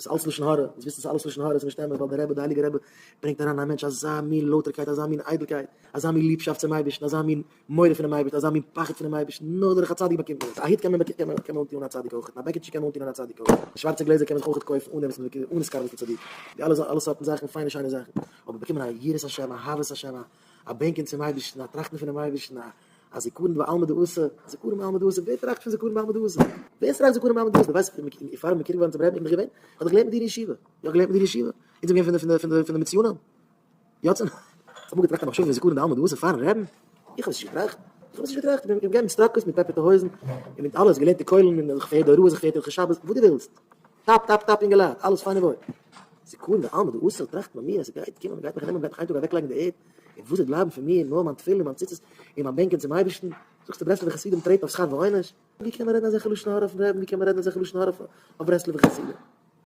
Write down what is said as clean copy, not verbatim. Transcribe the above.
דאס איז אלץ לשון הרע, דאס וויסן ס'איז אלעס לשון הרע, ס'איז נישט אמת, ווייל דער רבי, דער הייליגער רבי, ברענגט אריין אין א מענטש אזא מין לויטערקייט, אזא מין איידלקייט, אזא מין ליבשאפט צום אייבערשטן, אזא מין מורא פונעם אייבערשטן, אזא מין פחד פונעם אייבערשטן, נאר דורך א צדיק באקומט מען עס. א הוט קען מען קען מען אנטון אן א צדיק אויך, און א בעקיטשע קען מען אנטון אן א צדיק אויך, שווארצע גלעזער קען מען זיך אויך קויפן אן דעם וואס מען אן התקרבות לצדיק, די אלע אלע סארטן זאכן, פיינע שיינע זאכן, אבער באקומען א יראת השם, אהבת השם, א בענקען צום אייבערשטן, א טראכטן פונעם אייבערשטן, א א זיכרון בעלמא דאתי, זיכרון בעלמא דאתי, ווער טראכט פון זיכרון בעלמא דאתי? ווער טראכט זיכרון בעלמא דאתי? דו ווייסט פאר מ'איז מקורב געווארן צום רבי'ן איך בין געווען, איך האב דאך געלערנט מיט דיר אין ישיבה, איך האב געלערנט מיט דיר אין ישיבה, אונז זענען געווען פון די פון די פון די מצויינים, יא צו ניין? האסט אמאל געטראכט א מחשבה פון זיכרון בעלמא דאתי פארן רבי'ן? איך האב עס נישט געטראכט, איך האב עס נישט געטראכט, איך בין געגאנגען מיט סטראקעס מיט פעפערטע הויזן, און מיט אלעס, געלערנט אין כולל, און זיך פארהערט די הוראות, זיך פארהערט הלכות שבת, וואס דו ווילסט, טאפ טאפ טאפ אינגעלייט, אלעס פיין און וואויל. זיכרון בעלמא דאתי טראכט ביי מיר אז ס'גייט קומען, מ'גייט מיך נעמען, מ'גייט מיך איין טאג אוועקלייגן אין די ערד, און וואס וועט בלייבן פון מיר, נאר מיין תפילין, מיין ציצית, און מיין בענקען צום אייבערשטן? זאגסטו ברסלב'ע חסידים טרעטן אויף שכר ועונש? ווי קען מען רעדן אזעלכע לשון הרע אויפן רעבן, ווי קען מען רעדן אזעלכע לשון הרע אויף ברסלב'ע חסידים?